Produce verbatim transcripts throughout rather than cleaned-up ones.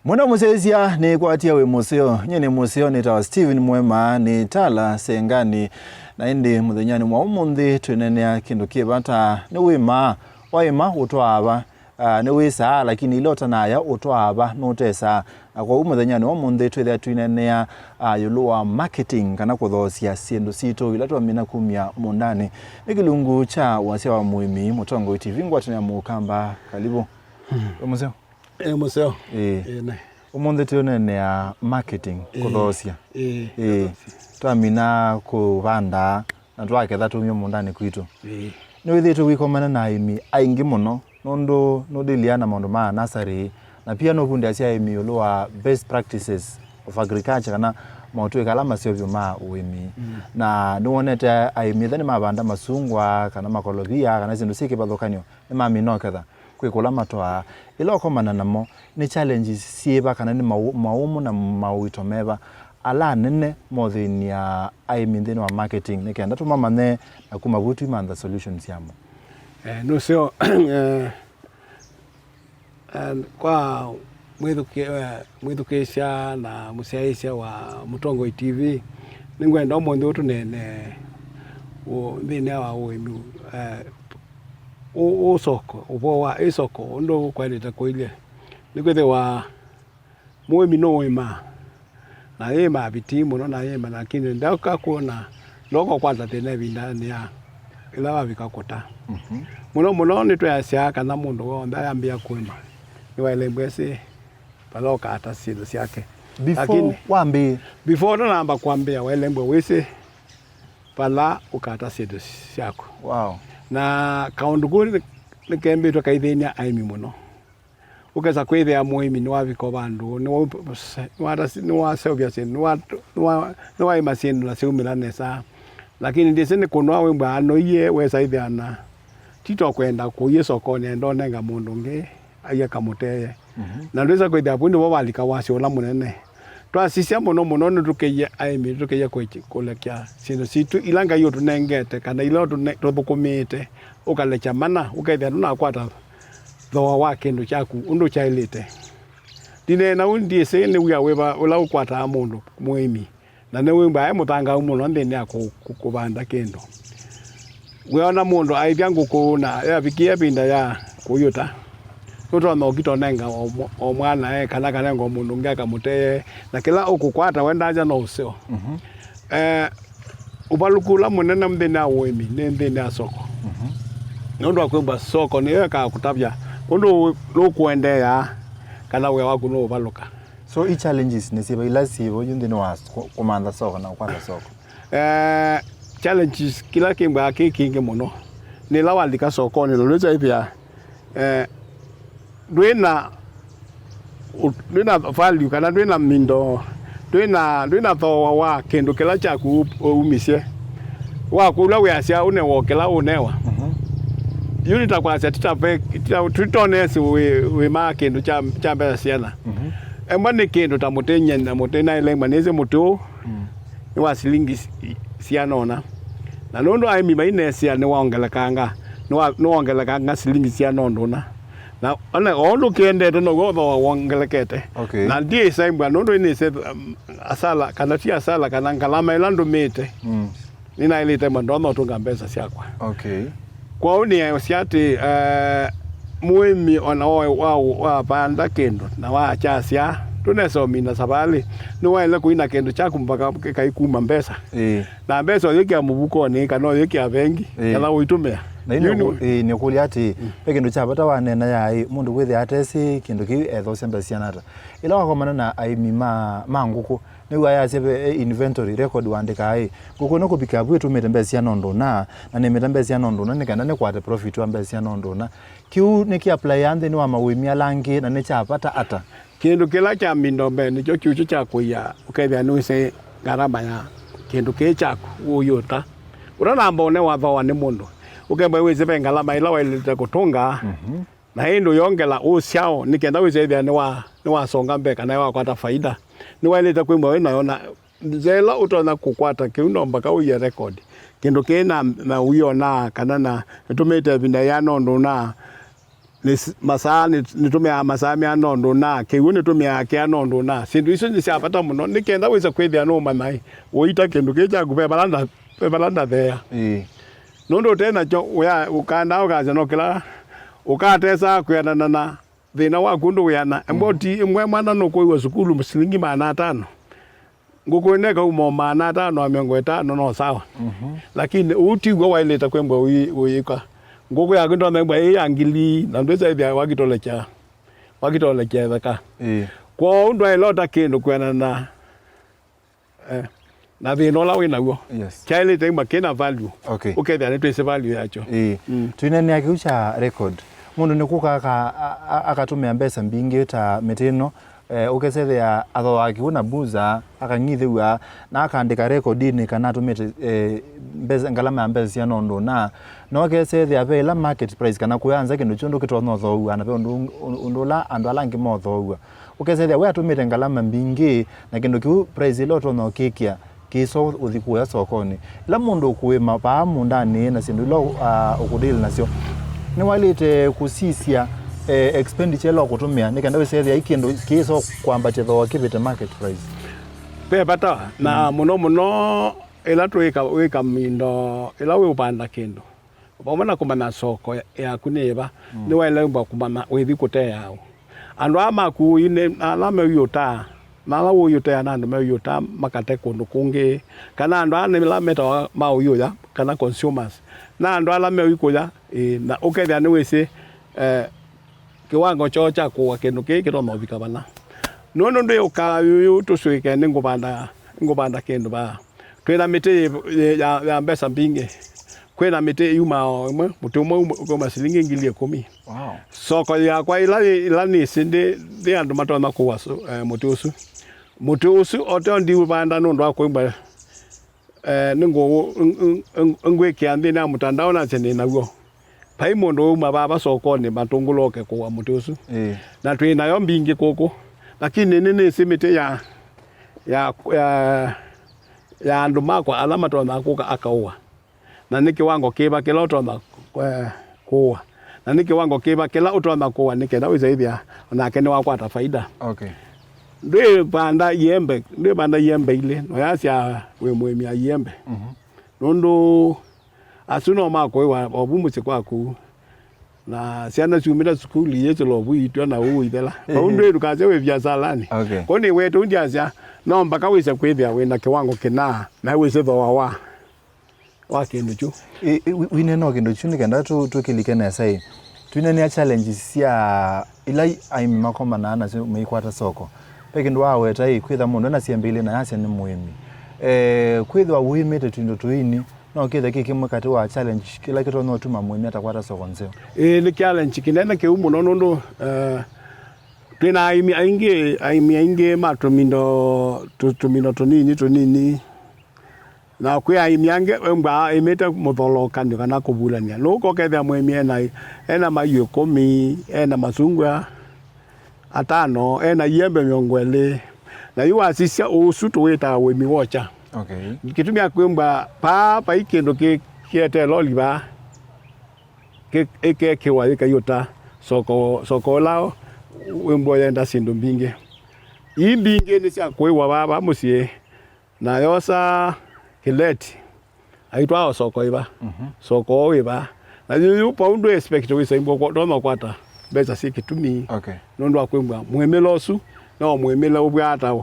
Mwenda mũsyaĩĩsya, nĩkwatia wĩ mũseo. Nyie nĩ mũseo, nĩtawa Steven Mwema, nĩ Tala Sengani. Na ĩndĩ mũthenyanĩ mwa ũmũnthĩ twĩneenea kĩndũ kĩ vata, nĩ wĩmaa. Waĩma ũtwaa va? Ah, nĩwĩsaa, lakini ila ũtanaya ũtwaa va nũtesaa. Na kwoou mũthenyanĩ wa ũmũnthĩ twĩthĩa twĩneenea, ah, ĩũlũ wa marketing, kana kũthoosya syĩndũ sitũ ila twamina kumya mũũndanĩ. Nĩ kĩlungu kya Wasya wa Mũĩmi, Mũtongoi T V, ngwatanĩo ya Mũkamba. Kalivu. Wĩ mũseo? Ĩ mũseo. Ĩĩ. Ĩĩ, ne. Ũmũnthĩ tũneenea marketing, ĩĩ, kũthoosya. Ĩĩ. Ĩĩ. Twamina kũvanda, na twaketha tũmie mũũndanĩ kwitũ. Ĩĩ. Nĩwĩthĩĩtwe ũikomana na aĩmi aingĩ mũno, nũndũ nũdĩlĩaa na maũndũ ma nasarĩ, na pia nũvundĩasya aĩmi ĩũlũ wa best practices of agriculture, kana motũĩka ala maseo vyũ ma ũĩmi. Mm. Na nĩwonete aĩmi ethĩwa nĩmavanda masungwa, kana makolovia, kana syĩndũ syĩ kĩvathũkany'o, nĩmamina ũketha kwĩ kũla matwaa. Ĩla ũkomana namo, nĩ challenges syĩva, kana nĩ maũ-, maũmũ na maũito meva ala anene mothĩny'a aĩmi nthĩnĩ wa marketing, nĩ kenda tũmamanye na kuma vu twĩmantha solutions syamo? Eh, nũseo, eh, eh, kwa mwĩthukĩ-, eh, mwĩthukĩĩsya na mũsyaĩĩsya wa Mũtongoi T V, nĩngwenda ũmũnthĩ ũtũneene ũ-, nthĩnĩ wa ũĩmi, eh, ũ-, ũ soko, ũvoo wa ĩ soko, ũndũ kwaĩlĩte kũilye. Nĩkwĩthĩwa mũĩmi nũĩmaa, na yĩmaa vitii mũno, na yĩma, lakini ndoka kwona, ndoka kwata thĩna ĩvindanĩ ya ĩla wavika kũta. Mhm. Mũno mũno nĩtweasya kana mũndũ w'onthe ayambĩĩa kũĩma, nĩwaĩle mbwesĩ vala ũkaata syĩndũ syake. Before lakini wambĩĩe? Before ũtanamba kwambĩĩa, waĩle mbwe wĩsĩ vala ũkaata syĩndũ syaku. Wow. Na kaũndũ kũu nĩ-, nĩkembĩtwe kaithĩny'a aĩmi mũno. Ũkesa kwĩthĩa mũĩmi nĩwavika vandũ, nĩwa-, nĩwata-, nĩwaseũvya syĩndũ, nĩwa-, nĩwa-, nĩwaĩma syĩndũ na syaumĩla nesa. Lakini ndĩsĩ nĩ kũnwa wĩmbwa anoie, wesa ĩthĩana ti to kwenda kũie sokonĩ, enda ũnenga mũndũ ũngĩ aie kamũtee. Mhm. Na ndwĩsa kwĩthĩa vu nĩvo valika wasyo ũla mũnene. Twasisya mũno mũno nĩtũkĩie aĩmi, nĩtũkĩie kũĩ-, kũlekya syĩndũ sitũ ila Ngai ũtũnengete, kana ila ũtũne-, tũthũkũmĩĩte, ũkalekya mana, ũkethĩa ndũnakwata thooa wa kĩndũ kyaku ũndũ kyaĩlĩte. Ndineena ũu ndyĩsĩ nĩ wia wĩva ũla ũkwataa mũndũ mũĩmi, na nĩwĩmbaa e mũthangaau mũno nthĩnĩ ya kũ-, kũ-, kũvanda kĩndũ. Wĩona mũndũ aĩthya ngũkũ na yavikĩa ĩvinda ya kũyũta, nũtonya ũkita ũnenga o mwa-, o mwana e kana kanenga o mũndũ ũngĩ akamũtee, na kĩla ũkũkwata we ndasya no ũseo. Mhm. Eh, ũvalũku ũla mũnene nthĩnĩ wa ũĩmi nĩ nthĩnĩ wa soko. Mhm. Nĩ ũndũ wa kwĩmbwa soko nĩyo ĩkaa kũtavya ũndũ ũ-, nũkũendeea kana wĩa waku nũũvalũka. So, i challenges nĩ syĩva ila syĩvo yu nthĩnĩ wa s-, kũ-, kũmantha soko na kũkwata soko? Eh, challenges kĩla kĩmbwa kĩ kĩngĩ mũno nĩ ĩla walika sokonĩ na ndwĩsa ĩthĩa, eh, ndwĩna ũ-, ndwĩna value kana ndwĩna mindo, ndwĩna, ndwĩna thooa wa kĩndũ kĩla kyaku ũ-, ũumisye. Wakũlw'a wĩasya ũnewa o kĩla ũnewa. Mhm. Yu nĩtakwasya tita ve-, tita, tũtonesi wĩ, wĩmaa kĩndũ kya, kya mbesa syana. Mhm. Embwa nĩ kĩndũ ta mũtĩ nyie na mũtĩ naĩle manĩsĩ mũtĩ ũũ. Mm. Nĩ wa silingi si-, siana ũna. Na nũndũ aĩmi mainesĩa nĩwaongelekanga, nĩwa-, nĩwaongelekanga silingi siana ũndũ ũna. Na ona o ũndũ kĩendete now'o thooa wongelekete. Okay. Na ndiĩsa ĩmbwa nũndũ nĩnĩsĩ, um, asala, kana ti asala, kana ngalama ĩla ndũmĩĩte. Mm. Nĩnaĩlĩte ma ndonya ũtũnga mbesa syakwa. Okay. Kwoou nĩeũsya atĩ, eh, mũĩmi ona wa, wa, wavanda kĩndũ na wakyasya, ndũnesa ũmina savalĩ, nĩwaĩle kũina kĩndũ kyaku mpaka kĩkaikuma mbesa. Ĩĩ. Na mbesa ũyĩkĩa mũvukonĩ, kana ũyĩkĩa vengi, ĩĩ, kana ũitũmĩa. Na yu nĩ-, ĩĩ, nĩũkũlya atĩ, mm, ve kĩndũ kya vata waneena yaĩ, mũndũ wĩthĩa atesĩ kĩndũ kĩu ethosya mbesa syana ata. Ĩla wakomana na aĩmi ma, ma ngũkũ, nĩw'o ayasya ve, e, inventory record waandĩkaa, ĩ, ngũkũ ĩno kũvika vu ĩtũmĩte mbesa syana ũndũ ũna, na nĩmĩte mbesa syana ũndũ ũna, nĩ kenda nĩkwate profit wa mbesa syana ũndũ ũna. Kĩu nĩkĩaplaĩaa nthĩnĩ wa maũĩmi ala angĩ, na nĩ kya vata ata? Kĩndũ kĩla kya mindo mbee nĩkyo kĩu kyo kya kũia, ũkethĩa nĩwĩsĩ ngarama ya kĩndũ kĩĩ kyaku ũyũta. Ũtanamba ũnewa thooa nĩ mũndũ, ũkemba wĩsĩ ve ngalama ĩla waĩlĩte kũtũnga, mhm, na ĩndĩ ũyongela ũsyao nĩ kenda wĩsĩ ĩthĩa nĩwa-, nĩwasonga mbee kana nĩwakwata faida. Nĩwaĩlĩte kwĩmwa wĩ nayo na nzĩa ĩla ũtonya kũkwata kĩu no mpaka ũie record. Kĩndũ kĩĩ na, na ũyonaa kana na nĩtũmĩte ĩvinda yĩana ũndũ ũna nĩ s-, masaa, nĩ, nĩtũmĩaa masaa meana ũndũ ũna, kĩw'ũ nĩtũmĩaa kĩana ũndũ ũna. Syĩndũ isu nĩ sya vata mũno, nĩ kenda wĩse kwĩthĩa nũũmanya ĩ, ũita kĩndũ kĩĩ kyaku ve vala nda-, ve vala ndatheea. Ĩĩ. Nũndũ ũte nakyo, ũya-, ũkandaa ũkasya no kĩla, ũkatesaa kwĩanana na thĩna waku ũndũ wĩana. Emboti ĩmwe mwana nũkũiwa sukulu silingi maana atano. Ngũkũ ĩno ĩkauma o maana atano na mĩongo ĩtano no sawa. Mhm. Lakini ũu tiw'o waĩlĩte kwĩmbwa ũi-, ũyĩka. Ngũkũ yaku ndonya ĩmbwa ĩ ya ngili, na ndwĩsa ĩthĩa wakitolekya, wakitolekya ĩtheka. Ĩĩ. Kwoou ndwaĩlota kĩndũ kwĩanana na, eh, na thĩna ũla wĩ naw'o. Yes. Kyaĩlĩte ĩmbwa kĩna value. Okay. Ũkethĩa nĩtwĩsĩ value yakyo. Ĩĩ. Mm. Twĩneenea kĩu kya record. Mũndũ nĩkũka aka-, a-, a-, akatũmĩa mbesa mbingĩ ta mĩtĩ ĩno, eh, ũkesethĩa athooa kĩw'ũ na buza, akang'ithĩw'a, na akaandĩka rekodinĩ kana atũmĩte, eh, mbesa, ngalama ya mbesa syana ũndũ ũna. No ũkesethĩa ve ĩla market price kana kũya nza kĩndũ kyu ũndũ kĩtonya ũthoow'a, na ve ũndũ, ũndũ ũla andũ ala angĩ mothoow'a. Ũkesethĩa we atũmĩte ngalama mbingĩ, na kĩndũ kĩu price ĩla ũtonya ũkĩkĩa kĩso ũthi kũya sokonĩ. Ĩla mũndũ ũkũĩma vaa mũũndanĩ na syĩndũ ila, ah, ũkũdeal nasyo, nĩwaĩlĩte kũsisya, eh, expenditure ĩla ũkũtũmĩa nĩ kenda wĩsethĩa i kĩndũ kĩĩsa kwambatya thooa kĩvĩte market price. Ve vata, na mũno mũno ĩla tũĩka, wĩka mĩndo, ĩla wĩũvanda kĩndũ, vamwe na kũmanya soko ya-, yaku nĩ ĩva, mm, nĩwaĩle ũmba kũmanya wĩthi kũteea ũ. Andũ aa maku ũi nĩ ala meũyũtaa, na ala ũyũtea na andũ meũyũtaa makate kũndũ kũngĩ, kana andũ aa nĩ ala metawa ma ũyũya, kana consumers, na andũ ala meũikũya, ĩ, na ũkethĩa nĩwĩsĩ, eh, kĩwango kyoo kya kũũa kĩndũ kĩĩ kĩtonya ũvika vana. Nũndũ ndwĩũkaa yũyũ tũswĩke nĩngũvanda, nĩngũvanda kĩndũ vaa. Twĩ na mĩtĩ yĩ, yĩ, ya, ya mbesa mbingĩ. Kwĩ na mĩtĩ yumaa o ĩmwe, mũtĩ ũmwe ũm-, ũkauma silingi ngili ĩkũmi. Wow. Soko yakwa ĩla yĩ, ĩla nĩsĩ ndĩ, ndĩ andũ matonya kũũa so-, eh, mũtĩ ũsu. Mũtĩ ũsu o teo ndiũvanda nũndũ wa kwĩmbwa, eh, nĩngũ-, ng-, ng-, ng-, ngwĩkĩa nthĩnĩ ya mũtandao nasye nĩ naw'o. Vai mũndũ wauma vava sokonĩ matũngũlũke kũũa mũtĩ ũsu. Ĩĩ. Na twĩ nayo mbingĩ kũkũ. Lakini nĩnĩsĩ mĩtĩ ya, ya, ya, ya andũ makwa ala matonyaa kũka akaũa. Na nĩ kĩwango kĩva kĩla ũtonya, eh, kũũa. Na nĩ kĩwango kĩva kĩla ũtonya kũũa nĩ kenda wĩsa ĩthĩa onake nĩwakwata faida. Okay. Ndwĩvanda iembe, ndwĩvanda iembe ilĩ, noyasya wĩ mũĩmi wa iembe. Mhm. Nũndũ asu no makũĩwa ovu mũsyĩ kwaku. Na syana syumĩla sukulu iyĩsĩla ovu iitw'a na ũu ithela. Vau ndwĩ ndũkasya wĩ viasalanĩ. Okay. Ko nĩ wetu ndiasya, no mpaka wĩse kwĩthĩa wĩna kĩwango kĩna, na wĩsĩ thooa wa, wa kĩndũ kyu. Ĩ, ĩ, wi-, wine no kĩndũ kyu nĩ kenda tũ-, tũkĩlike nesa ĩ. Twinenea challenges sya ila aĩmi makomanaa nasyo maikwata soko. Ve kĩndũ waweta ĩ, kwĩtha mũndũ ena syembe ilĩ na yasya nĩ mũĩmi. Eh, kwĩthwa ũĩmĩte tũindo tũini, no kĩthe kĩ kĩmwe katĩ wa challenge kĩla kĩtonya ũtuma mũĩmi atakwata soko nzeo. Ĩĩ, nĩ challenge kĩnene kĩu mũno nũndũ, eh, twĩ na aĩmi aingĩ, aĩmi aingĩ ma tũmindo, tũ-, tũmindo tũnini tũnini. Na kwĩ aĩmi angĩ embwa aĩmĩte mũtholokanyo kana kũvulany'a. Nũũ ũkokethĩa mũĩmi ena, ena maiũ ĩkũmi, ena masungwa atano, ena iembe mĩongo ĩlĩ. Na yu wasisya ũsu tũwĩtaa ũĩmi wokya. Okay. Kĩtumi akwĩmbwa paa vai kĩndũ kĩ-, kĩete loli vaa, kĩ-, ĩkekĩwa yĩkaiũta soko, soko ũla wĩmbwa yenda syĩndũ mbingĩ. Ii mbingĩ nĩ sya kũĩwa vaa, vaa mũsyĩ. Na yosa kĩleti, aitwaa o soko ĩva, mhm, soko o ĩva. Na yu, yu pau ndwĩ expect wĩsa imbwa kwa-, ndona ũkwata mbesa syĩ kĩtumi. Okay. Nũndũ wa kwĩmbwa mwĩmĩla ũsu, no mwĩmĩla ũvwaa ta,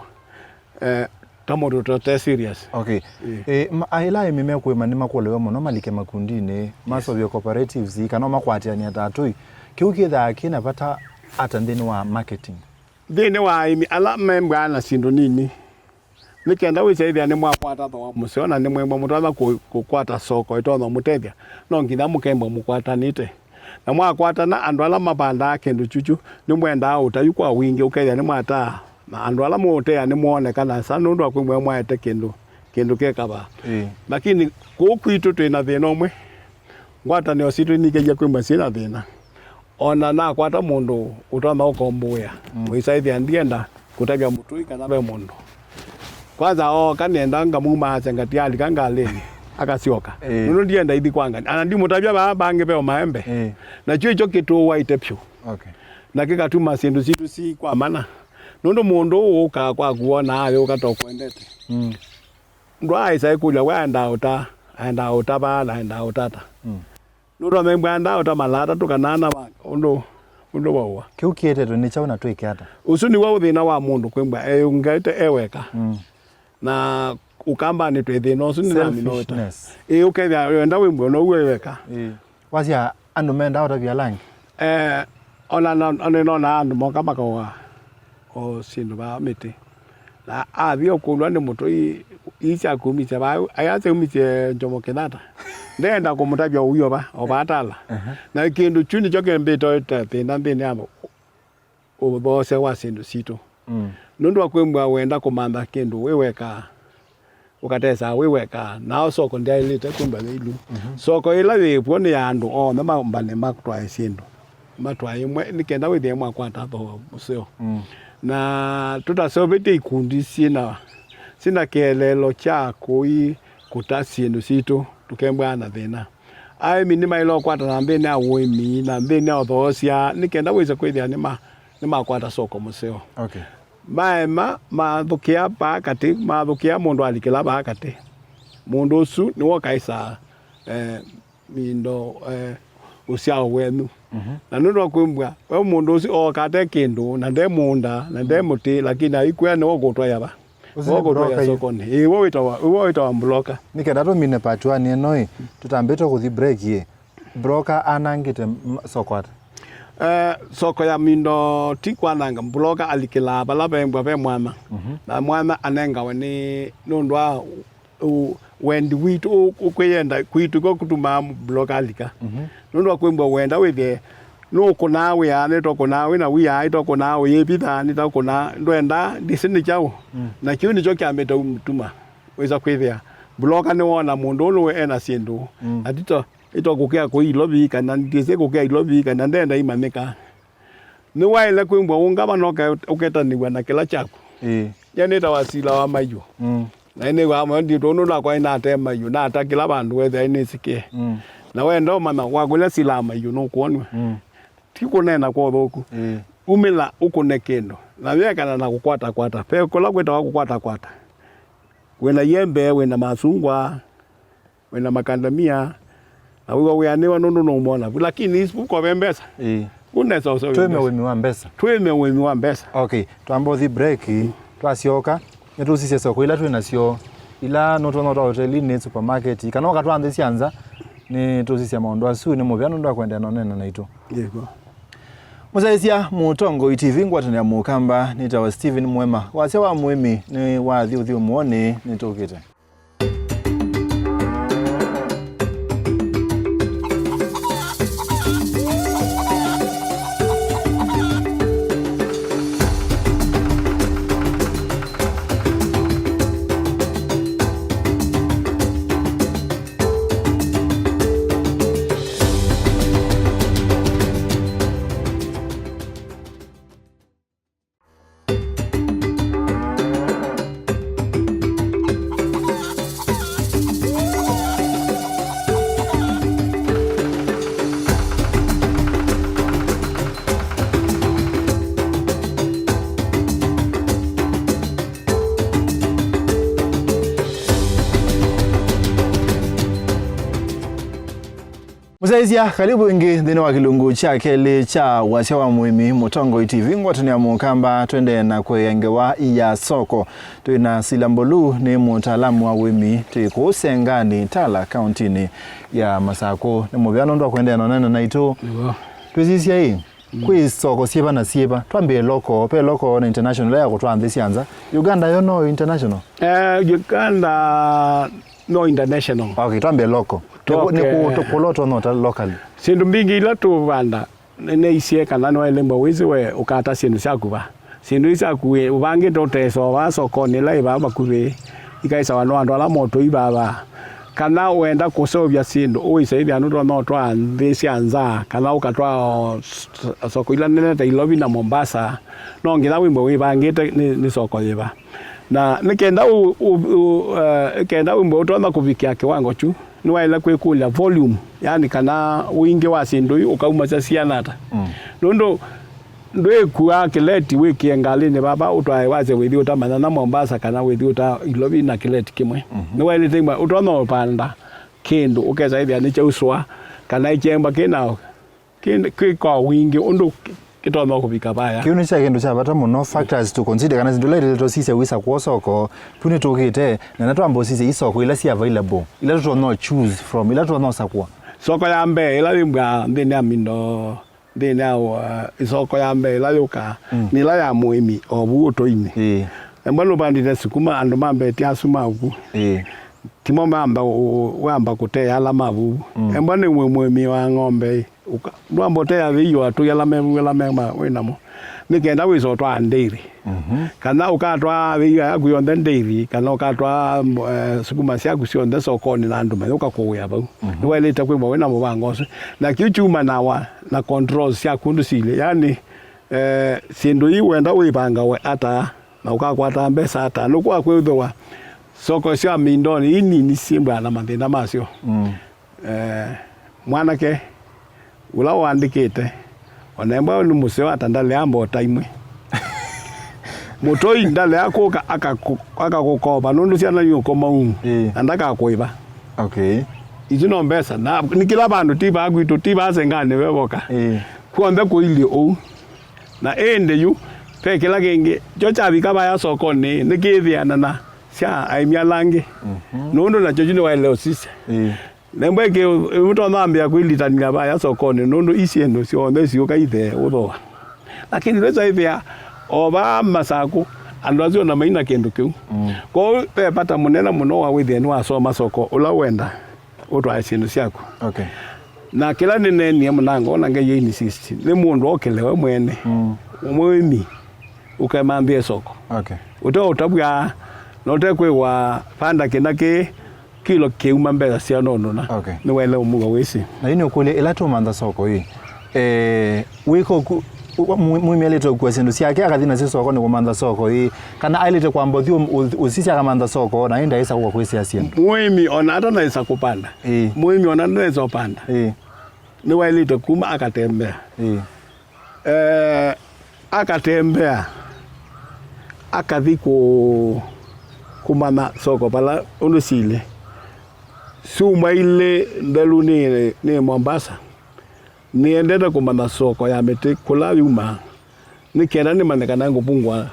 eh, ta mũndũ ũtate serious. Okay. Ĩĩ. Eh, ma-, a-, ĩla aĩmi mekũĩma nĩmakũlĩwe mũno malike makundinĩ, yes, masovye cooperatives, kana makwatĩanĩa ta atũi. Kĩu kĩthaa kĩna vata ata nthĩnĩ wa marketing? Nthĩnĩ wa aĩmi ala membwaa na syĩndũ nini, nĩ kenda wĩsa ĩthĩa nĩmwakwata thooa mũseo na nĩmwĩmbwa mũtonya kũ-, kũkwata soko ĩtonya mũtethya, no nginya mũkembwa mũkwatanĩte. Na mwakwatana, andũ ala mavandaa kĩndũ kyukyu nĩmwendaa ũtayu kwa wingĩ, ũkethĩa nĩmwataa, na andũ ala mũũtea nĩmwooneka nesa nũndũ wa kwĩmbwa mwaete kĩndũ, kĩndũ kĩ kavaa. Ĩĩ. Lakini kũu kwitũ twĩ na thĩna ũmwe, ngwatanĩo sitũ nĩikethya kwĩmbwa syĩ na thĩna. Ona nakwata mũndũ ũtonya ũkombũĩa, mm, wĩsa ĩthĩa ndienda kũtavya mũtũi kana ve mũndũ. Kwanza ooka nĩenda ngamuma asya ngati alika ngalĩnĩ, akasyoka. Ĩĩ. Nũndũ ndienda ithi kwa ngani. Ana ndimũtavya vaa vangĩ ve o maembe. Ĩĩ. Nakyo ikyo kĩtũũaĩte vyũ. Okay. Na kĩkatuma syĩndũ sitũ si kwa mana. Nũndũ mũndũ ũũ ũkaa kwaku wona ayũka tokwendete. Mm. Ndwaaĩsa ĩkũlya, we aendaa ũta, aendaa ũta vaa na aendaa ũtata. Mm. Nũndũ amembwa aendaa ũta mala atatũ kana ana ma ũndũ, ũndũ waũa. Kĩu kĩetetwe nĩ kyaũ na twĩke ata? Ũsu nĩw'o thĩna wa mũndũ kwĩmbwa eyũngaĩte e weka. Mm. Na Ũkambanĩ twĩ thĩna ũsu nĩnamina ũta. Selfishness. Ĩĩ, ũkethĩa wenda wĩmbwe no uwe weka. Ĩĩ. Wasya andũ mendaa ũtavya langi. Eh, ona na- ona nona andũ moka makaũa o syĩndũ vaa mĩtĩ. Na athi ũkũlwa nĩ mũtũ ii ii sya kumisya vaa, aya syaumisye Jomo Kenyatta. Ndenda kũmũtavya ũw'o va, o vaa tala. Aha. Na kĩndũ kyu nĩkyo kĩmbĩte thĩna nthĩnĩ ya ũthoosya wa syĩndũ sitũ. Mm. Nũndũ wa kwĩmbwa wenda kũmantha kĩndũ wĩ weka, ũkatesaa wĩ weka, nao soko ndyaĩlĩte kwĩmbwa yĩ ilu. Mhm. Soko ĩla yĩkw'o nĩ ya andũ onthe mambane matwae syĩndũ, matwae ĩmwe, nĩ kenda wĩthĩe mwakwata thooa mũseo. Mm. Na tũtaseũvĩtye ikundi syĩna, syĩna kĩeleelo kya kũi kũta syĩndũ sitũ, tũkembwaa na thĩna. Aĩmi nĩmaĩle ũkwatana nthĩnĩ ya ũĩmi na nthĩnĩ ya ũthoosya nĩ kenda wĩse kwĩthĩa nĩma- nĩmakwata soko mũseo. Okay. Maema mathũkĩa vaa katĩ, mathũkĩa mũndũ alikĩla vaa katĩ. Mũndũ ũsu nĩwe ũkaĩsaa, eh, mindo, eh, ũsyao wenyu. Mhm. Na nũndũ wa kwĩmbwa, we mũndũ ũsu ooka ate kĩndũ, na nde mũũnda, na nde mũtĩ, lakini aikwĩa nĩwe ũkũtwaĩa va? Ũsu nĩ ũkũtwaĩa broker yu. Sokonĩ. Ĩĩ, we wĩtawa, we wĩtawa broker. Nĩ kenda tũmine part one ĩno ĩ, tũtambĩtwe kũthi break ĩ. Broker anangĩte m- soko ata? Eh, soko ya mindo ti kwananga, broker alikĩlaa vala vembwa ve mwanya. Mhm. Na mwanya anengawe nĩ nũndũ wa ũ- wendi witũ, ũ- ũkwĩyenda kwitũ, kw'o kũtumaa broker alika. Mhm. Nũndũ wa kwĩmbwa wenda wĩthĩe nũkũnaa wĩanĩte ũkũnaa wĩna wia, ĩtokũnaa ũyĩvitha, nĩtakũnaa ndwendaa ndĩsĩ nĩ kyaũ. Mm. Na kĩu nĩkyo kyambĩte ũmũtuma wĩsa kwĩthĩa broker nĩwona mũndũ ũũ nũwe ena syĩndũ. Mm. Atito ĩtokũkĩa kũi Ilovi kana ndĩsĩ kũkĩa Ilovi kana ndenda imanyĩka. Nĩwaĩle kwĩmbwa ũngama na ũke- ũketanĩw'a na kĩla kyaku. Ĩĩ. Nyie nĩtawa sila wa maiũ. Mm. Na nĩw'aa mũyo nditũ ũndũ nakwa nate maiũ, nata kĩla vandũ wethĩa nĩsĩkĩe. Mm. Na wenda ũmanya wakũlya sila wa maiũ nũkwonw'a. Mm. Ti kũneena kwa ũthũku. Ĩĩ. Umĩla ũkũne kĩndũ. Na wĩekana na kũkwatakwata. Ve kũla kwĩtawa kũkwatakwata. Wĩna iembe, wĩna masungwa, wĩna makandamia, na wĩwa wĩanĩwa nũndũ nũmona vu, lakini isi vukove mbesa. Ĩĩ. Unesa ũseo twĩme mbesa. Ũĩmi wa mbesa. Twĩme ũĩmi wa mbesa. Okay, twamba ũthi break, twasyoka nĩtũsisya soko ila twĩ nasyo, ila nũtwona ta hotelinĩ, supermarket, kana ũkatwa nthĩ sya nza, nĩtũsisya maũndũ asu nĩ mũvea nũndũ wa kwendeea na ũneena naitũ. Yego. Mũsyaĩĩsya Mũtongoi T V ngwatanĩo ya Mũkamba, nĩtawa Steven Mwema. Wasya wa mũĩmi nĩ wathi ũthyũmũonĩ, nĩtũkĩte. Mũsyaĩĩsya, karibu ĩngĩ nthĩnĩ wa kĩlungu kya kelĩ kya Wasya wa Mũĩmi, Mũtongoi T V, ngwatanĩo ya Mũkamba, twendee na kũea ngewa ya soko. Twĩ na Sila Mbolu, nĩ mũtaalamu wa ũĩmi, twĩ kũũ Senganĩ, Tala, kauntinĩ ya Masakũ. Nĩ mũvea nũndũ wa kwendeea na ũneena naitũ. Nĩw'o. Twĩsisya ĩ, mm, kwĩ soko syĩva na syĩva? Twambĩe local, ve local na international, ĩla ya kũtwaa nthĩ sya nza. Uganda yo no international? Eh, Uganda no international. Okay, twambe local. Nĩ kũ- nĩ kũ- kũla ũtonya ũta locally? Syĩndũ mbingĩ ila tũvanda nĩ- nĩisye kana nĩwaĩlĩmbwa wĩsĩ we ũkata syĩndũ syaku va. Syĩndũ ii syaku wĩ- ũvangĩte ũtesa o vaa sokonĩ ĩla ĩ vaa vakuvĩ, ikaĩsawa nĩ andũ ala motũi vaa vaa. Kana wenda kũseũvya syĩndũ ũisaĩthya nũtonya ũtwaa nthĩ sya nza, kana ũkatwaa o s- s- soko ila nene ta Ilovi na Mombasa, no nginya wĩmbwe wĩvangĩte nĩ, nĩ soko yĩva. Na nĩ kenda ũ- ũ- ũ- eh, nĩ kenda wĩmbwe ũtonya kũvikĩa kĩwango kyu, Nĩwaĩle kwĩkũlya volume, yani kana wingĩ wa syĩndũ ii ũkaumasya siana ata. Mm. Nũndũ ndwĩkuaa kĩleti wĩkĩe ngalĩnĩ vava ũtwae wasye wĩthi ũta Manyanya Mombasa kana wĩthi ũta Ilovi na kĩleti kĩmwe. Mhm. Nĩwaĩlĩte imwe ũtonya ũpanda kĩndũ ũkesa ĩthĩa nĩkyausũa kana ĩkyemba kĩna kĩ, kĩ kwa wingĩ ũndũ kĩ-, kĩtonya kũvika vaya. Kĩu nĩ kya kĩndũ kya vata mũno, factors to consider, kana syĩndũ ila ĩlĩtwe sisya wĩsa kwa soko, pu nĩtũkĩte, na na twamba ũsisya isoko ila syĩ available, ila tũtonya choose from, ila tũtonya sakũa. Soko ya mbee ĩla yĩmbwa nthĩnĩ ya mindo, nthĩnĩ ya, uh, isoko ya mbee ĩla yũkaa, mm, nĩ ĩla ya mũĩmi o vu ũtũinĩ. Ĩĩ. Embwa nũvandĩte sukuma, andũ mambetye asu ma ũku. Ĩĩ. Timo mamba ũ-, wamba kũtea ala ma vuvu. Mm. Embwa nĩ mwe-, mũĩmi wa ng'ombe ĩ. Ũka-, ndwamba ũtea vĩi wa tũi ala me vuvu ala me ma wĩ namo. Nĩ kenda wĩsa ũtwaa ndĩri. Mhm. Kana ũkatwaa vĩi yaku yonthe ndĩri, kana ũkatwaa, eh, sukuma syaku syonthe sokonĩ na andũ mayũka kũwĩa vau. Mhm. Nĩwaĩlĩte kwĩw'a wĩ na mũvango ũsu. Na kĩu kyumanawa na controls syaku ũndũ silĩ. Yani, eh, syĩndũ ii wenda wĩvangawe ata? Na ũkakwata mbesa ata? Nũkwa kwĩthĩwa soko sya mindonĩ ii nini syĩmbaa na mathĩna masyo. Mm. Eh, mwanake ũla ũandĩkĩte, onembwa nĩ mũseo ata ndalea mbota imwe. Mũtoi ndalea kũka akaku-, akakũkopa nũndũ syana nĩũkoma umu. Ĩĩ. Na ndakakũĩva. Okay. Isu no mbesa. Na nĩ kĩla vandũ ti vaa kwitũ, ti vaa senganĩ vevoka. Ĩĩ. Kw'onthe kũilyĩ ũu. Na ĩndĩ yu, ve kĩla kĩngĩ, kyo kyavika vaya sokonĩ, nĩkĩthĩana na sya aĩmi ala angĩ. Mhm. Nũndũ nakyo kyu nĩwaĩle ũsisya. Ĩĩ. Nembwa ĩkĩ, ĩmũtonya ambĩa kwĩlitanĩa vaya sokonĩ, nũndũ i syĩndũ syonthe siũka ithe ũthooa. Lakini rĩsa ĩthĩa, o vaa Masakũ, andũ asu ona maina kĩndũ kĩu. Mm. Kwoou ve vata mũnene mũno wa wĩthĩa nĩwasoma soko ũla wenda ũtwae syĩndũ syaku. Okay. Na kĩla nĩneenie mũnango na Ngai ya insist, nĩ mũndũ okĩle we mwene. Mm. Mũĩmi, ũkemanthĩe soko. Okay. Ũte ũtavw'a, na ũte kwĩwa vanda kĩna kĩ, kilo kĩuma mbesa sya nonona. Okay. Nĩwaĩle ũmũw'a wĩsĩ. Na yu nĩũkũlya, ĩla tũmantha soko ĩ, eh, wĩko ku-, Ũ-, mũ-, mũĩmi aĩlĩte ũkua syĩndũ syake, akathi nasyo sokonĩ kũmantha soko ĩĩ? Kana aĩlĩte kwamba ũthi ũ-, ũ-, ũsisya akamantha soko, na ĩndĩ aĩsa kũka kwĩsĩa syĩndũ? Mũĩmi ona atanaĩsa kũpanda. Ĩĩ. Mũĩmi ona atanaĩsa ũpanda. Ĩĩ. Nĩwaĩlĩte kuma akatembea. Ĩĩ. Eh, akatembea, akathi kũ-, kũmantha soko vala ũndũ silĩ. Syumwa ilĩ nthelu nĩ, nĩ Mombasa. Nĩendete kũmantha soko ya mĩtĩ kũla yumaa, nĩ kenda nĩmanye kana ngũvungũa,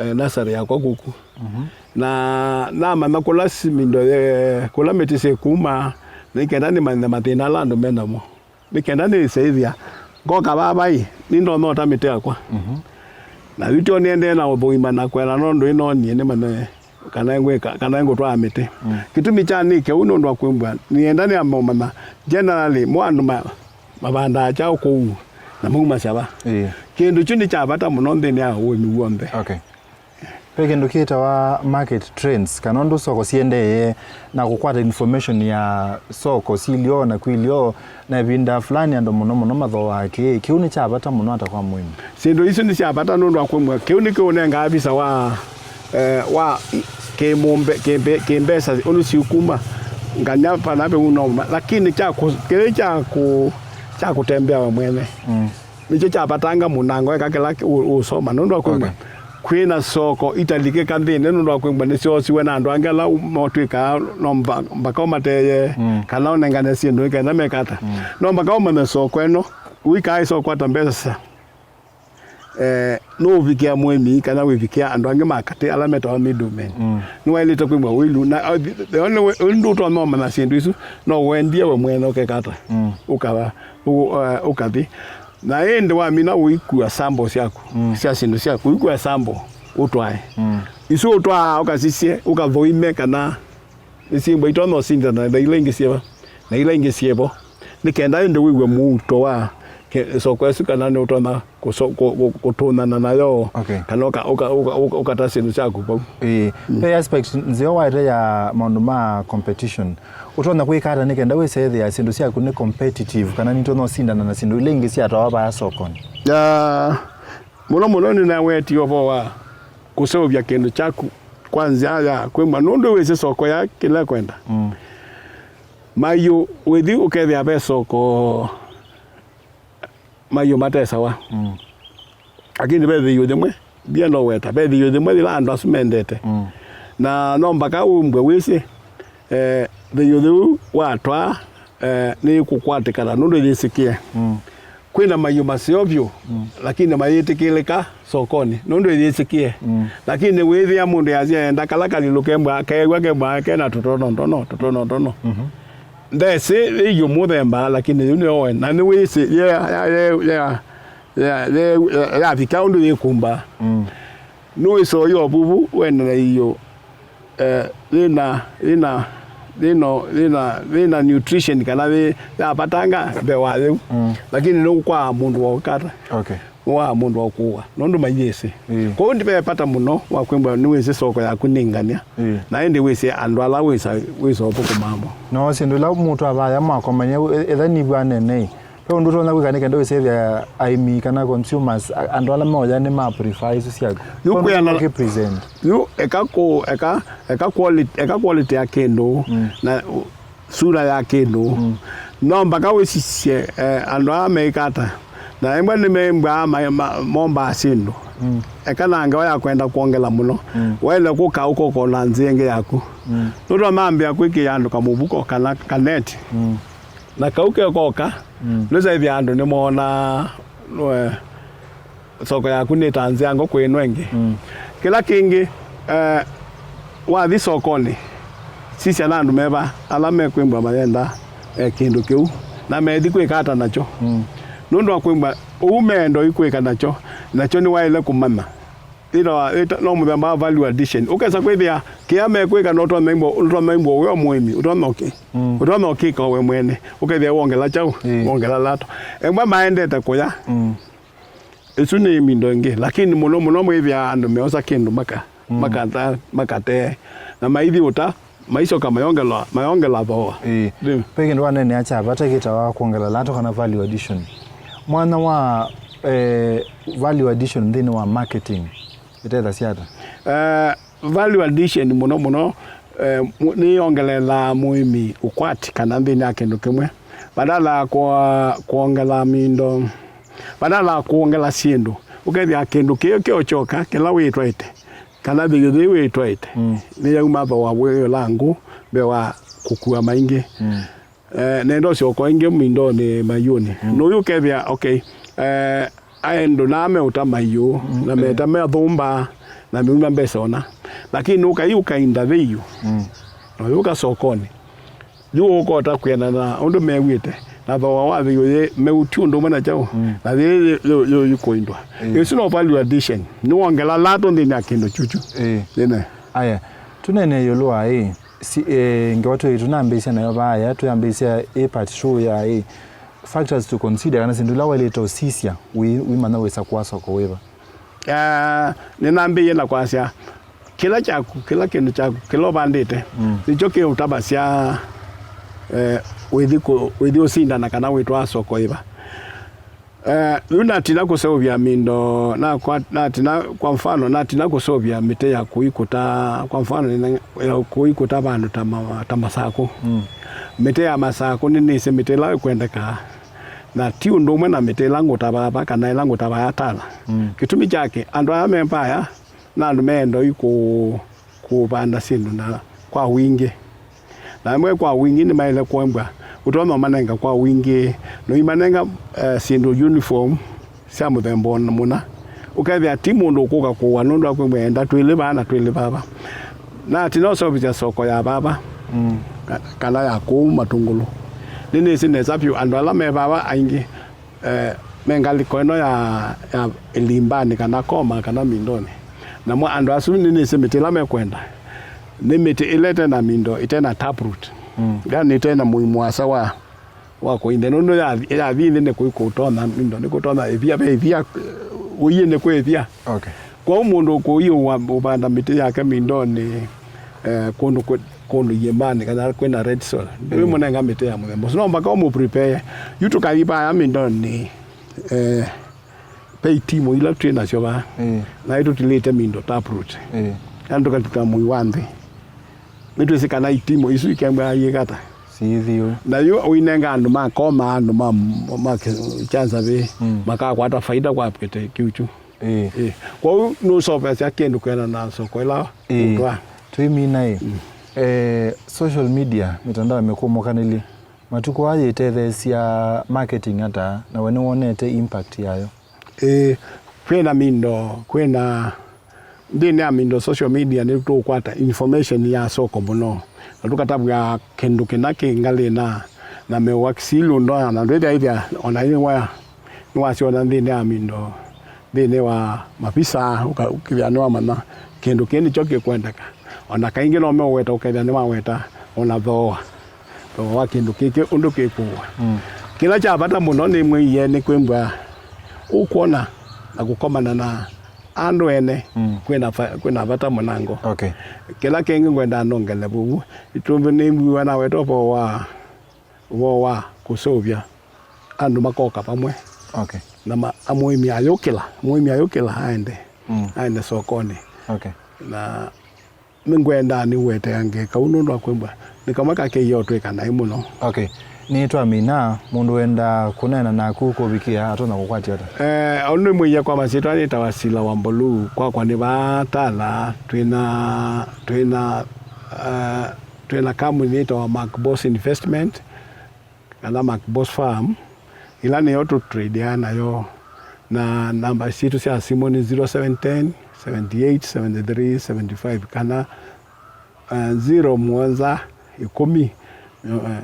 eh, nasarĩ yakwa kũkũ. Mhm. Na namanya kũla si-, mindo, eh, kũla mĩtĩ syĩkumaa, nĩ kenda nĩmanye mathĩna ala andũ me namo. Nĩ kenda nĩseĩthya, ngoka vava ĩ, nĩndonya ũta mĩtĩ yakwa. Mhm. Na yu tyo nĩendee na ũthũima na kwela nũndũ ĩnonie nĩmanye kana ngwĩka, kana ngũtwaa mĩtĩ. Mm. Kĩtumi kya nĩke ũu nũndũ wa kwĩmbwa, nĩenda nĩamomana, generally, mo andũ ma-, mavandaa kyaũ kũu, na maumasya va. Ĩĩ. Kĩndũ kyu nĩ kya vata mũno nthĩnĩ ya ũĩmi w'onthe. Okay. Ve kĩndũ kĩtawa market trends, kana ũndũ soko siendee, na kũkwata information ya soko silyo na kwilyo, na ĩvinda fulani andũ mũno mũno mathooaa kĩĩ. Kĩu nĩ kya vata mũno ata kwa mũĩmi? Syĩndũ isu nĩ sya vata nũndũ wa kwĩmwe. Kĩu nĩkĩũnengaa visa wa, eh, wa kĩmũmbe-, kĩmbe-, kĩmbesa ũndũ siũkuma nganya pana ve unoma. Lakini kya kũ-, kĩĩ kya kũ-, kya kũtembea we mwene. Mm. Nĩkyo kyavatanga mũnango eka kĩla kĩ-, ũ-, ũsoma nũndũ wa kwĩmwe. Okay. Kwĩna soko italikĩka nthĩnĩ nũndũ wa kwĩmwe nĩsyosiwe na andũ angĩ ala motw'ĩkaa no mba-, mbaka ũmateye, mm, kana ũnengane syĩndũ nĩ kenda mekata. Mm. No mbaka ũmanye soko ĩno, ũikaa ĩsoko ata mbesa. Eh, nũũvikĩa mũĩmi kana wĩvikĩa andũ angĩ ma katĩ ala metawa middlemen. Mm. Nĩwaĩlĩte kwĩmwa ũilu. Na, uh, the, the only way, ũndũ ũtonya ũmanya syĩndũ isu, no wendie we mwene ũkekata. Mm. Ũkava, ũ-, uh, ũkathi. Na ĩndĩ wamina ũikua sample syaku, mm, sya syĩndũ syaku, ũikua sample, ũtwae. Mm. Isu ũtwaa, ũkasisye, ũkathũime kana nĩsyĩmbwa itonya ũsindana na ila ingĩ syĩva, na ila ingĩ syĩvo. Nĩ kenda ĩndĩ wĩw'e muuto wa ke-, soko ĩsu kana nĩũtonya kũso-, kũ-, kũ-, kũtũnana nayo, okay, kana ũka-, ũka-, ũka-, ũka-, ũkata syĩndũ syaku vau. Ĩĩ. Mm. Ve aspect nzeo waete ya maũndũ ma competition. Ũtonya kwĩka ata nĩ kenda wĩsethĩa syĩndũ syaku nĩ competitive, kana nĩtonya ũsindana na syĩndũ ila ingĩ syatawa vaya sokonĩ? Ya, mũno mũno nĩnawetie ũvoo wa kũseũvya kĩndũ kyaku kwa nzĩa ya kwĩmwa, nũndũ wĩsĩ soko ya kĩla kwenda. Mm. Maiũ wĩthi ũkethĩa ve soko, maiũ matesawa. Mm. Lakini ve thĩiũ yĩmwe, ndienda ũweta, ve thĩiũ yĩmwe yĩla andũ asu mendete. Mm. Na no mbaka ũmbwe wĩsĩ, eh, thĩiũ yĩu watwaa, eh, nĩkũkwatĩkana nũndũ yĩsĩkĩe. Mm. Kwĩna maiũ maseo vyũ, mm, lakini mayĩtĩkĩlĩka sokoni nũndũ yĩsĩkĩe. Mm. Lakini wĩthĩa mũndũ yasya enda kala kalilũ kembwa, keew'a kembwa kena tũtono ntono, tũtono ntono. Mhm. Ndesĩ ĩiũ mũthemba, lakini yĩu nĩyo we, na nĩwĩsĩ ye, ye, ye, ye, yavika ũndũ yĩkumba. Mm. Nũĩsoya ũvuvu wene na iũ, eh, yĩna, yĩna, yĩna, yĩna, yĩna nutrition kana yĩ ya vatanga mbee wa yĩu. Mm. Lakini nũkwaa mũndũ wa ũkata. Okay. Nũkwaa mũndũ wa kũwa. Nũndũ mayĩsĩ. Mm. Kwoou ndive vata mũno wa kwĩmbwa nĩwĩsĩ soko yaku nĩ ngania. Mm. Na ĩndĩ wĩsĩ andũ ala wĩsa, wĩsa ũthũkũma amo. No syĩndũ ila mũndũ avaya mwakomania, etha nĩvwa nene. Ve ũndũ ũtonya kwĩka nĩ kenda wĩsethĩa aĩmi kana consumers, a-, andũ ala meũya nĩ ma prefer isu syaku? Yu kwĩana- Kĩ present. Yu eka kũ, eka, eka quality, eka quality ya kĩndũ, mm, na u-, sura ya kĩndũ. Mm. No mpaka wĩsisye, eh, andũ aa meĩka ata. Na ĩmwe nĩmembwaa ma-, ma-, mombaa syĩndũ. Mm. Eka na ngewa ya kwenda kwongela mũno. Mm. Waĩle kũka ũkokona nzĩa ĩngĩ yaku. Mm. Nũtwa mambĩa kwĩkĩa andũ kamũvuko kana kaneti. Mm. Na kau kekoka, mm, nĩsaĩthya andũ nĩmoonaa, eh, soko yaku nĩ ta nzyango kwĩ ĩno ĩngĩ. Mm. Kĩla kĩngĩ, eh, wathi sokonĩ, sisya na andũ meva ala mekwĩmbwa mayenda, eh, kĩndũ kĩu, na methi kwĩka ata nakyo. Mm. Nũndũ wa kwĩmbwa ũu meenda ũikwĩka nakyo, nakyo nĩwaĩle kũmanya. Ĩtawa, ĩta-, no mũthemba wa value addition. Ũkesa kwĩthĩa kĩla mekwĩka no ũtonya imbwa, ũtonya imbwa wĩ o mũĩmi, ũtonya ũkĩ-, mm, ũtonya ũkĩka we mwene. Ũkethĩa wongela kyaũ, mm, wongela lato. Embwa maendete kũya. Mm. Ĩsu nĩ mĩndo ĩngĩ, lakini mũno mũno mwĩthĩa andũ meosa kĩndũ maka, mm, makata, makatee. Na maithi ũta, maisoka mayongela, mayongela thooa. Ĩĩ. Ndio. Ve kĩndũ waneenea kya vata kĩtawa kwongela lato kana value addition. Mwanya wa, eh, value addition nthĩnĩ wa marketing ĩtethasya ata? Eh, value addition mũno mũno, eh, mu-, nĩyongelelaa mũĩmi ũkwati kana nthĩnĩ ya kĩndũ kĩmwe. Badala ya kwa-, kwongela mĩndo, badala ya kwongela syĩndũ, ũkethĩa kĩndũ kĩĩ kĩokyoka kĩla wĩtwaĩte. Kana thĩiũ yĩĩ wĩtwaĩte, mm, nĩyauma thooa wĩola ngũ mbee wa kũkua maingĩ. Mm. Eh, nenda ũsyoka ĩngĩ mĩndonĩ maiũnĩ. Mm. Nũyũ ũkethĩa, okay, eh, aendũ naa meũta maiũ, mm, na meta, eh, meathũmba, na meuma mbesa ona. Lakini ũkai ũkainda thĩiũ. Mm. Na ũyũka sokonĩ. Yu ũkota kwĩana na ũndũ mew'ĩte, na thooa wa thĩiũ yĩ meu ti ũndũ ũmwe na kyaũ, mm, na yĩ yĩ, yĩ, yĩ, yĩkũindwa. Mm. Ĩsu no value addition. Nĩwongela lato nthĩnĩ ya kĩndũ kyuchu. Mm. Nĩne. Aya, tũnene ĩũlũ wa ĩ, si, eh, ngewa twĩ tũnambĩĩsya nayo vaaya, twĩambĩĩsya ĩ part two ya ĩ, factors to consider, kana syĩndũ ila waĩlĩte ũsisya, wĩ, wĩmanya wĩsa kũa soko wĩva. Ah, nĩnambĩĩie na kwasya, kĩla kyaku, kĩla kĩndũ kyaku, kĩla ũvandĩte, mm, nĩkyo kĩũtavasya, eh, wĩthi kũ-, wĩthi ũsindana kana wĩtwaa soko ĩva. Eh, yu natina kũseũvya mĩndo, nakwa-, natina, kwa mfano, natina kũseũvya mĩtĩ ya kũikũta, kwa mfano, nĩna-, ya kũikũta vandũ ta ma-, ta Masakũ. Mm. Mĩtĩ ya Masakũ nĩnĩsĩ mĩtĩ ĩla ĩkwendekaa, na ti ũndũ ũmwe na mĩtĩ ĩla ngũta vava kana ĩla ngũta vaya tala. Mm. Kĩtumi kyake, andũ aya me vaya, na andũ meenda yu kũ-, kũvanda syĩndũ na kwa wingĩ. Na amwe kwa wingĩ nĩmaĩle kũembwa, ũtonya ũmanenga kwa wingĩ, na ũimanenga, eh, syĩndũ uniform sya mũthemba ona mũna. Ũkethĩa ti mũndũ ũkũka kũũa nũndũ akwĩmbwa enda twĩlĩ vaa na twĩlĩ vava. Na ati noseũvĩsya soko ya vava, mm, ka-, kana ya kũu Matũngũlũ. Nĩnĩsĩ nesa vyũ andũ ala me vava aingĩ, eh, me ngalĩko ĩno ya, ya ĩlimbanĩ kana koma kana mindonĩ. Namo andũ asu nĩnĩsĩ mĩtĩ ĩla mekwenda. Nĩ mĩtĩ ĩla ĩte na mindo, ĩte na taproot. Mm. Yani ĩte na mũi mũasa wa, wa kũinda. Nũndũ ya, yathi nthĩ nĩ kũi kũtonya mindo, nĩ kũtonya ĩvia, ve ĩvia, ũiĩ nĩ kwĩ ĩvia. Okay. Kwoou mũndũ ũkũi ũvanda mĩtĩ yake mindonĩ, eh, kũndũ kwĩ, kũndũ iĩmbanĩ kana kwĩna red soil. Mm. Ndwĩmũnenga mĩtĩ ya mũthemba ũsu. No mpaka ũmũ prepare. Yu tũkathi vaya mindonĩ, eh, ve itimũ ila twĩ nasyo vaa. Mm. Na ĩ tũtilĩte mindo taproot. Mm. Yani tũkatuta mũi wa nthĩ. Nĩtwĩsĩ kana itimũ isu ikembwa yĩkata. Sithiu. Na yu ũinenga andũ makoma, andũ ma, ma kyanza vĩ, mm, makakwata faida kwa kĩte kĩu kyu. Ĩĩ. Ĩĩ. Kwoou nũsovesya kĩndũ kwĩana na soko ĩla, ĩĩ, ũtwa. Twĩmina ĩ. Mm. Eh, social media, mitandao mĩkũmũkanĩlye, matukũ aa yĩtetheesya marketing ata, na we nĩwonete impact yayo? Ĩĩ, kwĩna mindo, kwĩna, nthĩnĩ ya mindo social media nĩtũkwata information ya soko mũno, na tũkatavw'a kĩndũ kĩna kĩ ngalĩ na, na mewa kĩsilũ ndoa, na ndwĩthĩa ĩthĩa ona nĩwa, nĩwasyona nthĩnĩ ya mindo, nthĩnĩ wa mavisa, ũka- ũkĩthĩa nĩwamanya kĩndũ kĩĩ nĩkyo kĩkwendeka. Ona kaingĩ no meũweta, ũkethĩa nĩmaweta ona thooa. Thooa wa kĩndũ kĩkĩ ũndũ kĩkũwa. Mm. Kĩla kya vata mũno nĩmwĩie nĩ kwĩmbwa ũkwona na kũkomana na andũ ene, mm, kwĩna va- kwĩna vata mũnango. Okay. Kĩla kĩngĩ ngwenda nongele vuvu, ĩtũmbĩ nĩmbiwa naweta ũvoo wa, ũvoo wa kũseũvya andũ makoka vamwe. Okay. Na ma- amũĩmi ayũkĩla, mũĩmi ayũkĩla aende, mm, aende sokonĩ. Okay. Na nĩngwendaa nĩũweteange kau nũndũ wa kwĩmbwa nĩ kamwe ka kĩio twĩka naĩ mũno. Okay. Nĩtwamina, mũndũ wenda kũneena naku kũvikĩa atonya kũkwatya ata? Eh, ũndũ mwĩie kwa masyĩtwa nĩtawa Sila wa Mbolu, kwakwa nĩ vaa Tala, twĩna, twĩna, eh, twĩna kambuni yĩtawa Mark Boss Investment, kana Mark Boss Farm, ĩla nĩyo tũtradeaa nayo, na namba sitũ sya simũ nĩ zero seven ten, seventy eight, seventy three, seventy five, kana, eh, zero mũonza ĩkũmi, eh,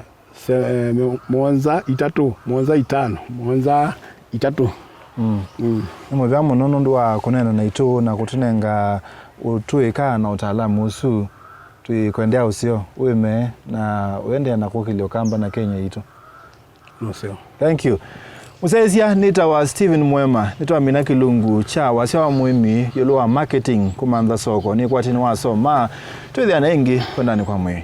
se- eh, mĩ- mũonza itatũ, mũonza itano, mũonza itatũ. Mm. Mm. Nĩ mũvea mũno nũndũ wa kũneena naitũ na kũtũnenga ũtũĩka na ũtaalamu ũsu. Twĩkwendea ũseo wĩmee na ũendee na kũkĩlya Ũkamba na Kenya yitũ. Nũseo. Thank you. Mũsyaĩĩsya nĩtawa Stephen Mwema, nĩtwamina kĩlungu kya wasya wa mũĩmi ĩũlũ wa marketing kũmantha soko. Nĩkwatĩ nĩwasoma, twĩthĩane ĩngĩ kwendanĩ kwa mwĩĩ.